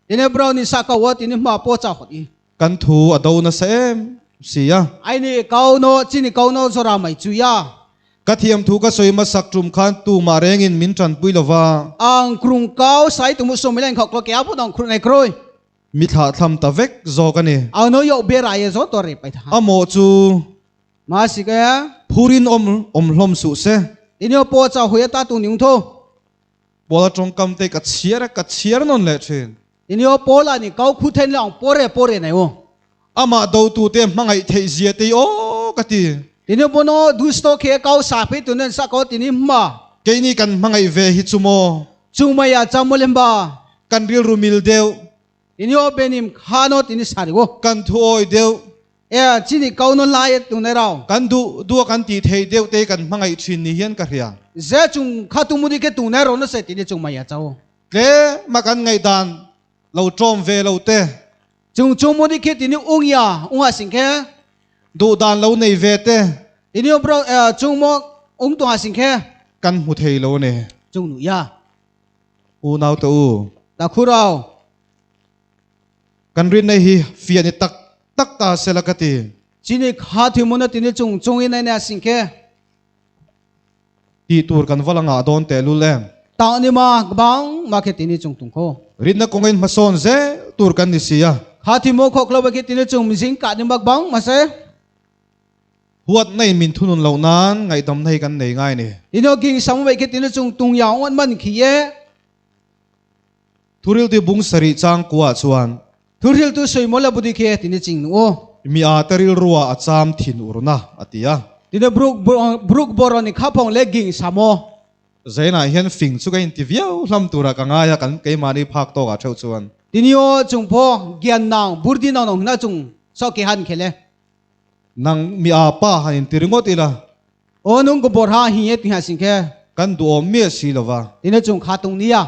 Tine bro ni sa ko wa tine hma pawh cha hawt i. Kan thu a do nasa em si a. Ai ni kau no chini kau no zora mai chu ya. Ka thiam thu ka sawi hmasak tum khan tumah rengin min tanpui lova. Ang krung kau sai tumu sawmi lain khawk lo ke a put ang krung nei kroi. Mi thlahthlam ta vek zawk a ni. Ang no yoh ber ai zo to re pai tha. A mawh chu. Ma si ka ya. Phurin awm awm hlawm suh se. Inio pawh cha hui ata tung ning tho. Paula tawngkam te ka chhiar a, ka chhiar nawn leh thin. Inio Paula ni kau khu then lang pore pore nei u. Amah dotu te hmangaih theih zia te hi aw ka ti. Inio bono dusto khe kau sa phi tunen sa ko tini hma. Keini kan hmangaih ve hi chu maw? Chung mai ah cham mawlem ba. Kan rilru mil deuh. Inio benim kha no tini sari u. Kan thu awi deuh. E chini kau no lai tu nei rau. Kan duh duh a kan tih theih deuh te kan hmangaih thin ni hian ka hria. Ze chung kha tu muni ke tu nei rau na se tini chung mai ah chau. Tlem a kan ngaihdan lo tawm ve lo te. Chung chung muni khi tini ung ya ung a sing khe. Duh dan lo nei ve te. Tini bro chung mo ung tung a sing khe. Kan hmu thei lo a ni. Chung nu ya. Unau te u. Ta khu rau. Kan rinna hi fiah ni tak tak ta sela ka ti. Chini kha thi muna tini chung chung in a sing khe. Tih tur kan va la ngah dawn teh lul em? Tah ni ma bang ma khe tini chung tung kho. Rinna kawngin hmasawn zel tur kan ni si a. Kha thi maw khawk lo khe tini chung mizing kah ni mak bang ma se. Huatna in min thunun loh nan ngaihdamna hi kan nei ngai ni. Tino king sam wei khe tini chung tung ya ong man khi ye. Thuriltu bung sarih chang kuah chuan. Thuriltu sawi mawl a budi khi tini ching nu aw. Mi a te rilruah a cham thin urna a ti a. Tini bruk bruk boron i khaphawng le ging sam aw. Zainah hian fing chu ka inti viau hlam turah ka ngai a kan keimahni phak tawkah theuh chuan. Tini aw chung pawh gian nang burdi nang nong hna chung saw ke han khel e. Nang mi a pa han inti ringawt ila. Aw nung ka bawr ha hi e ti ha sing khe. Kan duhawm miah si lova. Tini chung kha tung nia.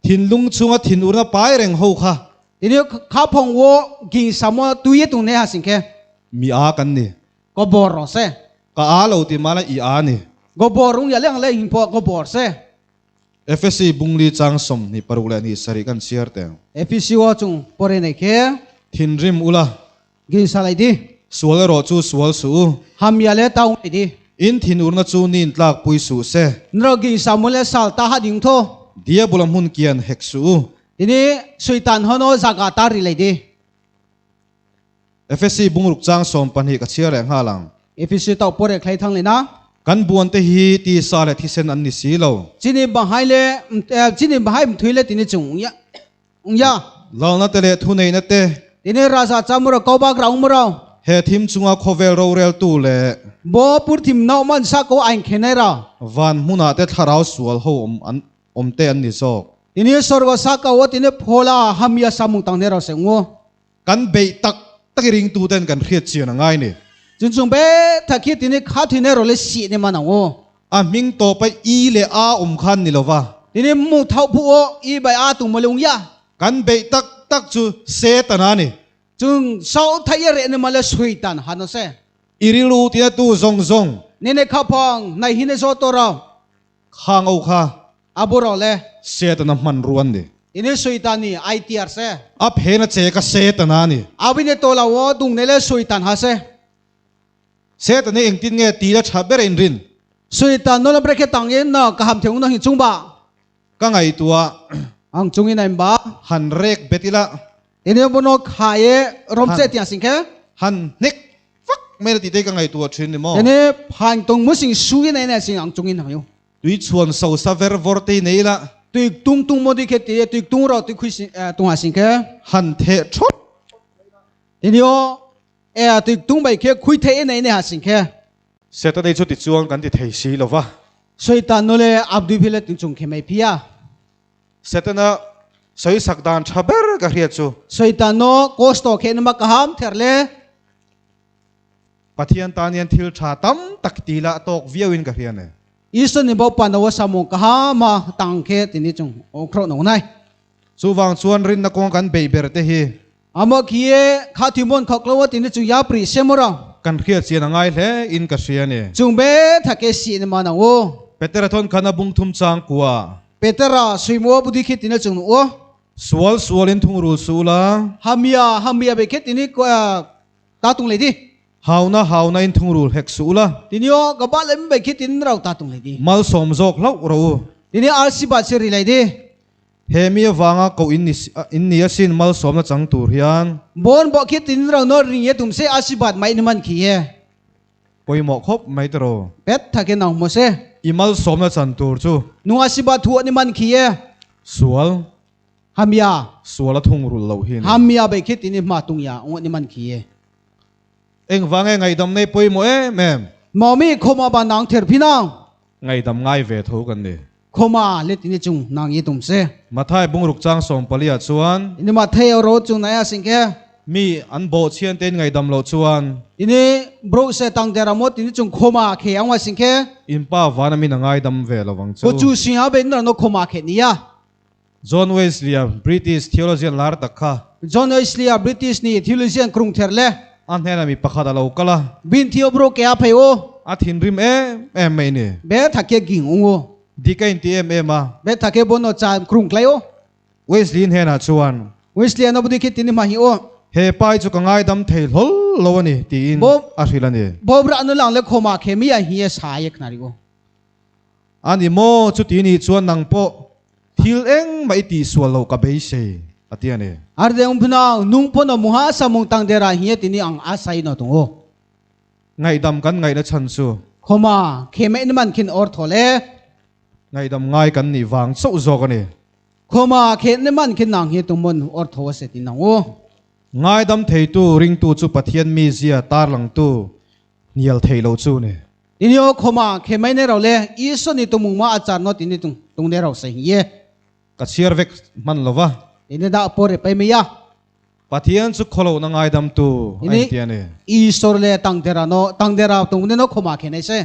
Thinlung chunga thinurna pai reng ho kha. Tini kha phong wo ging samo tui e tung ne ha sing khe. Mi a kan ni. Go bor ro se. Ka a lo ti mala i a ni. Go bor rung ya leng le hing po go bor se. Efesi bungli chang 26 leh ni sarih kan chhiar teng. Efesi wo chung pore nei khe. Thinrim ula. Ging salai di. Sual erawh chu sual suh u. Ham ya le taung ei di. In thinurna chu nin tlak pui suh se. Nro ging samo le sal ta ha ding tho. Diabula hmun kian hek suh u. Tini Suitan hono zaga ta ri lei di. Efesi bungruk chang 12 ka chhiar leh nghal ang. Efesi tauh pawh reh thlei thang leh na. Kan buan te hi tisa leh thisen an ni si lo. Chini bahai le chini bahai mthui le tini chung ung ya ung ya. Lalna te leh thuneihna te. Tini raja cha muraw ko bak ra ung muraw. He thim chunga khawvel roreltu leh. Bo pur thim nau man sa ko ain khenai ra. Van hmunah te thlarau sual ho awm an awm te an ni zawk. Tini sorgo sa ko tini phola hamia samung tang ne ra se ngo. Kan beih tak tak i ringtu ten kan hriat chian a ngai ni. Chun chung be tha khi tini kha thui ne ro le si ne man ang aw. A hming tawp a i leh a awm khan ni lova. Tini mu thau phu aw i bai a tung mawle ung ya. Kan beih tak tak chu Satan a ni. Chung sau thai i reh ne male Satan han aw se. I rilru tina tu zawng zawng. Ne ne kha phang nai hi ne zaw to rau. Khang o kha. A bu rawh le. Setana hmanrua an ni. Ini Satan nih ai tiar se. A phen a che ka Setana a ni. A win e to lo aw dung ne le Satan ha se. Satan hi engtin nge ti la tha ber a inrin? Satan no lam re khe tang in na ka ham theng na hi chung ba. Ka ngaihtuah. Ang chung in a in ba. Han rek bet ila. Ini bono kha e rom che tiang sing khe. Han hnek vak mai la tih te ka ngaihtuah thin ni maw? Ini phaing tung mu sing su in a in a sing ang chung in hang yu. Tui chhuan so sa ver vawr te i nei la. Tui tung tung maw ti khe ti e tui tung ro tui khui sing tung ha sing khe. Han theh thawt. Tini aw e tui tung bai khe khui theh e nei ne ha sing khe. Saturday chu tichuan kan ti thei si lo va. Satan nu le Abdui phi le tung chung khe mai phi a. Setana sawi sak dan tha ber ka hriat chu. Satan no kosto khe na ma ka ham ther le. Pathian tan hian thil tha tam tak ti lah tawk viau in ka hria ne. Isua ni bo pan awa samung ka ha ma tang khe ti ni chung o khro no nai. Chuvang chuan rinna kawng kan beih ber te hi. Amo khi e kha thi mon khok lo ti ni chung ya pri se mo rang. Kan hriat chian a ngai hle in ka hria ni. Chung be tha ke si ni ma nang o. Petera thawn khan a bung thum chang kua. Petera sui mo budi khi ti ni chung o. Sual sual in thungrul su la. Hamia hamia be khe ti ni ko ta tung le di. Hauna hauna in thungrul hek suh ula. Tini aw ka ba lem bai khi tin rau ta tung le di. Malsawm zawk hlauh rawh u. Tini RC ba che ri lai di. He mi avanga koh in ni in ni asin malsawmna chang tur hian. Bon bawh khi tin rau no ring ye tum se RC bat mai ni man khi ye. Pawimawh khawp mai te rawh. Pet tha ke nang maw se. I malsawmna chan tur chu. Nung RC bat thu ni man khi ye. Sual. Hamia. Sual a thungrul loh hi a ni. Hamia bei khi tini hma tung ya ungawh ni man khi e. Engvang e ngaihdam nei pawimawh em em. Mawmi khawma ba nang ther phi nang. Ngaihdam ngai ve tho kan ni. Khawma le tini chung nang i tum se. Mathai bungruk chang 14 ah chuan. Ini Mathai a ro chung nai a sing khe. Mi an bawh chhian tein ngaihdam loh chuan. Ini bro se tang der a maw tini chung khawma khe ang wa sing khe. In pa van a min a ngaidam ve lo vang chu. Ko chu sing a bei na no khawma khe nia. John Wesley-a British theologian lar tak kha. John Wesley-a British ni theologian krung ther le. A hnenah mi pakhat a lo kal a. Bin theo bro ke a phei u. A thinrim em em mai ni. Be tha ke ging ung u. Dik a inti em em a. Be tha ke bon no cha krung tlai u. Wesley hnenah chuan. Wesley a nobody khi tini hma hi u. He pa hi chu ka ngaidam thei hlawl lo a ni tiin a hrilh a ni. Bobra nu lang le khawma khe mi a hi a sa ye khna ri u. A ni maw? Chuti nih chuan nang pawh thil engmah i tihsual loh ka beisei, a ti a ni. Ardeng phunau, nung phaw na muha samung tang dera hi ti ni ang a sai no tung u. Ngaihdam kan ngaihna chhan chu. Khawma, khe meh ni man khin or thaw le. Ngaihdam ngai kan nih vang chauh zawk a ni. Khawma, khe ni man khin nang hi tung mun or thaw a se ti nang u. Ngaidam theitu ringtu chu Pathian mizia tarlangtu hnial thei lo chu ni. Tini aw khawma khe mai ne ro le Isua ni tumung ma achar no tini tung tung ne ro se hi ye. Ka chhiar vek hman lo va. Tini da por e pai mai ya. Pathian chu khawlo na ngaidam tu a Tini inti a ni. Isua le tangdera no tangdera tung ne no khawma khe nei se.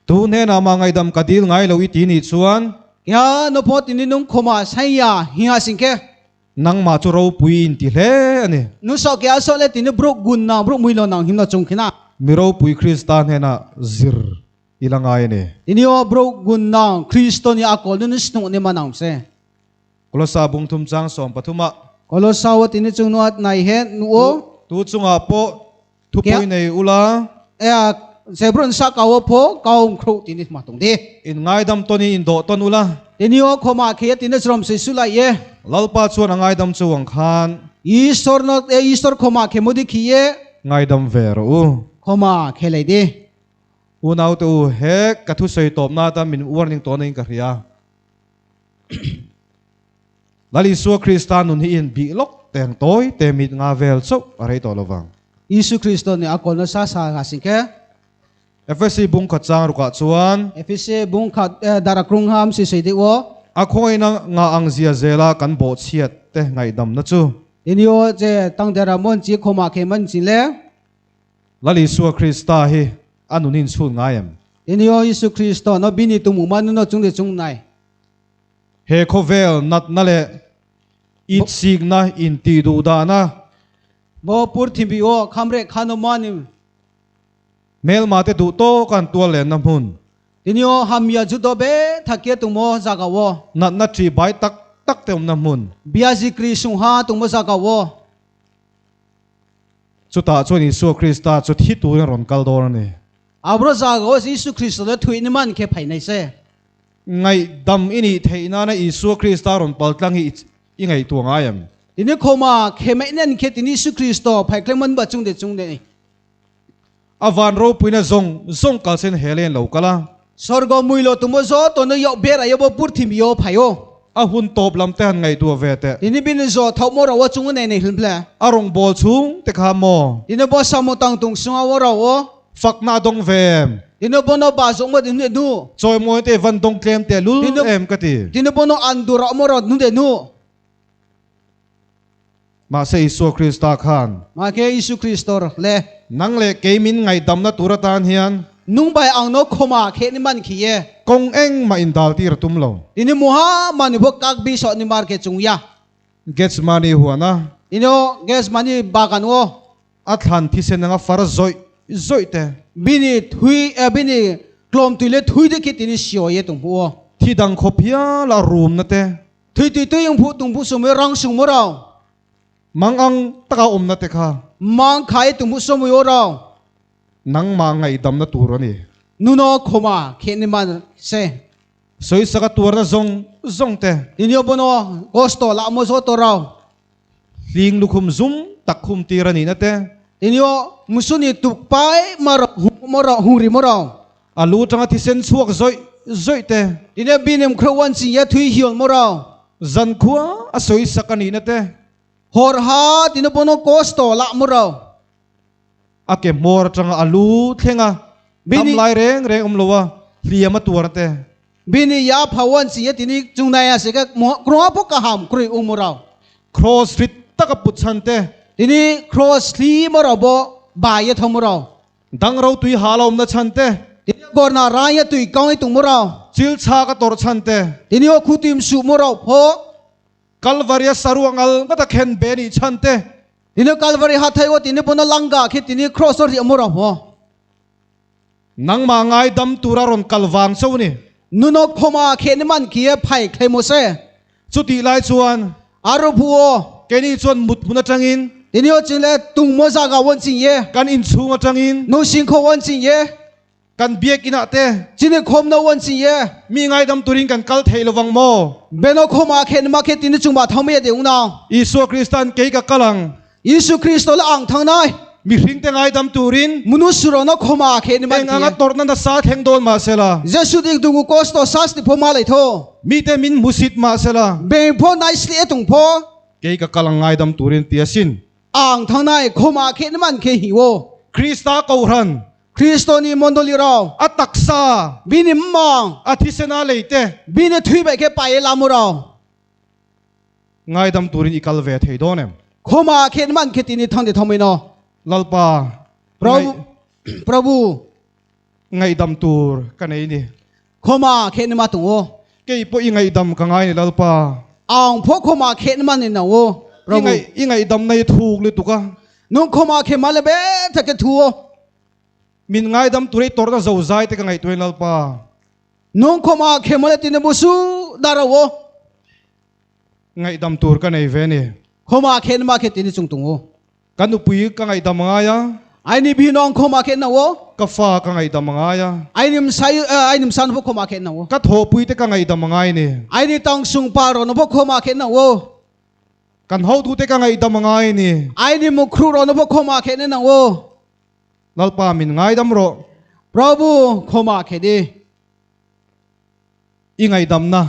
Tu hnenah mah ngaidam ka dil ngai lo i ti nih chuan. Ya no pawh tini nung khawma sai ya hi ha sing khe. Nangmah chu ropui in ti hle a ni. Nu sawh ke a sawh le tini bruk gun nang bruk mui lo nang him no chung khin a. Mi ropui Krista hnenah zir i la ngai a ni. Tini aw bruk gun nang Kristo nih a kawl nu snuh ni man ang se. Kolosa bung thum chang 13 ah. Kolosa aw tini chung nu at nai he nu aw. Tu chungah pawh thupui nei ula. Ea Zebron sa kawo pho kaung khru tini ma tung di. In ngaidam tawn in indawh tawn ula. Tini o khoma khi tini chrom sui su lai ye. Lalpa chuan a ngaidam chu ang khan. Istor no e Istor khoma khe mudi khi ye. Ngaidam ve rawh u. Khoma khe lei di. Unau te u, he ka thusawi tawpna atan min warning tawh na in ka hria. Lal Isua Krista nun hi in bih lawk teng tawi te mit nga vel chauh a rei tawh lo vang. Isu Kristo nih a kawlna sa sa hna sin khe. Efesi bung khat chang rukah chuan. Efesi bung khat dar a krung ham si sei deuh aw. A khawngaihnna nga ang zia zela kan bawhchhiat te ngaihdamna chu. Inio che tang dera mon chi khawmah khe man chin le. Lal Isua Krista hi a nun in chhun ngai em? Inio Isu Kristo no bini tumu ma nuno chung le chung nai. He khawvel natna leh itsikna intih duh dahna. Maw pur thimbi aw kham reh khan aw mani. Hmelma te duh tawk an tual lenna hmun. Tini aw hamia ju do be thakia tumaw jaga aw. Natna ṭi bai tak tak te awmna hmun. Biazi kri sungha tumaw jaga aw. Chutah chuan Isua Krista chu thi turin a rawn kal dawn a ni. Abro jaga aw Isu Kristo le thuih ni man khe phai nei se. Ngaihdam i nih theih nana Isua Krista rawn pal tlang hi i ngaihtuah ngai em? Tini khawma khe maih nen khe tini Isu Kristo phai kleng man ba chung de chung de. A van ropuina zawng zawng kal sen he len lo kal a. Sorgo mui lo tumo zo to no yoh ber ayo bo pur thim yo phai o. A hun tawp lam te han ngaihtuah ve teh. Tini bin zo tho mo ro chung nei nei hlum hle. A rawng bawl chhung te kha maw? Tini bo sa mo tang tung sunga wo ro o. Fakna a dawng ve em? Tini bo no ba zong mo din nu nu. Chawimawi te van dawng tlem teh lul em ka ti. Tini bo no an dur mo ro nu de nu. Mahse Isua Krista khan. Mahke Isu Kristo le. Nang leh kei min ngaihdamna tur atan hian. Nung bai ang no khawma kheh ni man khi e. Kawng engmah in dal tir a tum lo. Tini muha mani bawk kak bi sawh ni mar ke chung ya. Gethsemane huan a. Tini aw Gethsemane bagan aw. A thlan thisen anga far zawih zawih te. Bini thui eh bini tlawm tui le thui te khi tini siawi e tung phu aw. Thi dang khawp hial a rumna te. Thui tui tui ing phu tung phu sum i rang sung maw rau. Mang ang taka awmna te kha. Mang kha i tung phu sum i aw rau. Nangmah ngaihdamna tur a ni. Nuno khawma kheh ni man se. Sawisaka tuarna zawng zawng te. Inio bono gosto lah maw zaw to rau. Hling lukhum zum tak khum tir a nihna te. Inio musuni tuk pai ma ro hu maw ro hu ri maw rau. A lu tanga thisen chhuak zawih zawih te. Inio binem khro wan chi ya thui hiol maw rau. Zankhua a sawisak a nihna te. Hawr ha tino bono gosto lah maw rau. A ke hmawr atanga a lu thleng a, dam lai reng reng awm lo a, hliam a tuar te. Bini ya phawan chi a tini chungnai a se ka kruang pawh ka ham krui u maw rau. Cross rit tak a put chhan te. Tini cross thli maw rau bawh bai a tho maw rau. Dang ro tui hal a awmna chhan te. Tini gorna rai a tui kawng i tung maw rau. Chil chhak a tawrh chhan te. Tini aw khu tuim suh maw rau phawh. Kalvari a saruak ngal ngat a khen be nih chhan te. Tini Kalvari ha thei aw tini pawna langga khi tini cross aw riah maw rau maw. Nangmah ngaidam tura rawn kal vang chauh ni. Nunawk khawma kheh ni man khi e phai thlei maw se. Chutih lai chuan. Aru phu aw. Keini chuan mut hmun atangin. Tini aw chin le tung maw zaga wan chin ye. Kan inchhung atangin. Nu sing kho wan chin ye. Kan biakinn ah te. Chini khawm no wan chin ye. Mi ngaidam turin kan kal thei lovang maw? Beno khawm ah khen ma khe tini chungah thang me de unau. Isua Kristan kei ka kal ang. Isu Kristo la ang thang nai. Mihring te ngaidam turin. Munu suro no khawm ah khen ma Eng anga tawrhna nasa thleng dawn mahsela. Jesu ding dungu kosto sas ti pho ma lei tho. Mite min hmusit mahsela. Beng pho nicely e tung pho. Kei ka kal ang ngaidam turin ti asin. Ang thang nai khawm ah khen man khe hi wo. Krista Kohhran. Kristo nih mondoli rau. A taksa. Bini mang. A thisen a lei te. Bini thui bai khe pai la mu rau. Ngaidam turin i kal ve thei dawn em? Khawma khen man khe tini thang de thomai no. Lalpa. Prabhu. Prabhu. Ngaidam tur ka nei ni. Khawma khen ma tung o. Kei pawh i ngaihdam ka ngai ni Lalpa. Ang phaw khawma khen man ni no o. Prabhu. I ngaihdam na i thuk lutuk a. Nung khawma khen ma le be thak ke thu o. Min ngaidam tur i tawrhna zo zai te ka ngaihtuah in Lalpa. Nung khawma khen ma le tine bu su dar o. Ngaihdam tur ka nei ve ni. Khawma khen ma khe tini chung tung o. Ka nupui ka ngaihdam ngai a. Ai ni bi nong khoma khe na wo. Ka fa ka ngaihdam a ngai a. Ai nim sai ai nim san bo khoma khe na wo. Ka thawhpui te ka ngaihdam a ngai ni. Ai ni tong sung pa ro no bo khoma khe na wo. Kan hotute ka ngaihdam a ngai ni. Ai ni mukhru ro no bo khoma khe na wo. Lalpa min ngaidam rawh. Prabhu khoma khe di. I ngaihdamna.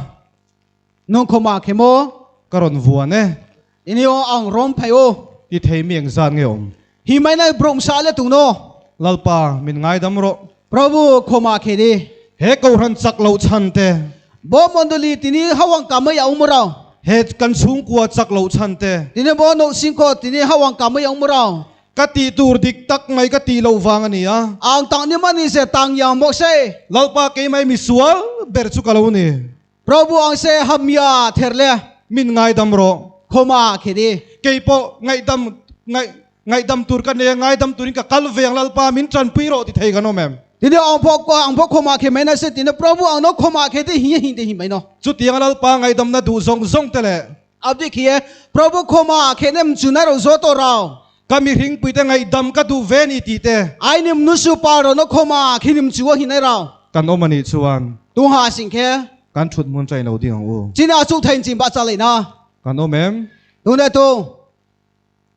Nung khoma khe maw? Ka rawn vuan e. Ini aw ang rawm phei u. Ti thei mi engzat nge awm? Hi mai nai brom sa le tung no. Lalpa min ngaidam rawh. Prabhu khoma khe di. He kohhran chak loh chhan te. Bo mondoli tini hawang ka mai a um rau. He kan chhungkua chak loh chhan te. Tini bo no singkhaw tini hawang ka mai a um rau. Ka tih tur dik tak mai ka tih loh vang a ni a. Ang tang ni mani se tang yang bawk se. Lalpa keimah misual ber chu ka lo ni. Prabhu ang se hamia ther le. Min ngaidam rawh. Khawma khi di. Kei pawh ngaihdam ngaih ngaihdam tur ka nei a, ngaidam turin ka kal ve ang Lalpa min tanpui rawh ti thei kan awm em? Tini ang pawh ang pawh khawma khi mai na se tini Prabhu ang no khawma khi ti hi hi ti hi mai no. Chutiang a Lalpa ngaihdamna duh zawng zawng te leh. Abdi khi e Prabhu khawma khi nem chu na ro zo to rau. Ka mihringpui te ngaihdam ka duh ve ni tih te. Ai nim nu su pa ro no khawma khi nim chu a hi nai rau. Kan awm a nih chuan. Tu ha sing khe. Kan thut hmun chain lo ding ang u. China chu thein chin ba cha lei na. Kan awm em? Tu ne tu.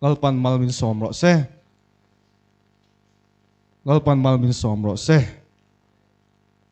Lalpan mal min sawm rawh se. Lalpan mal min sawm rawh se.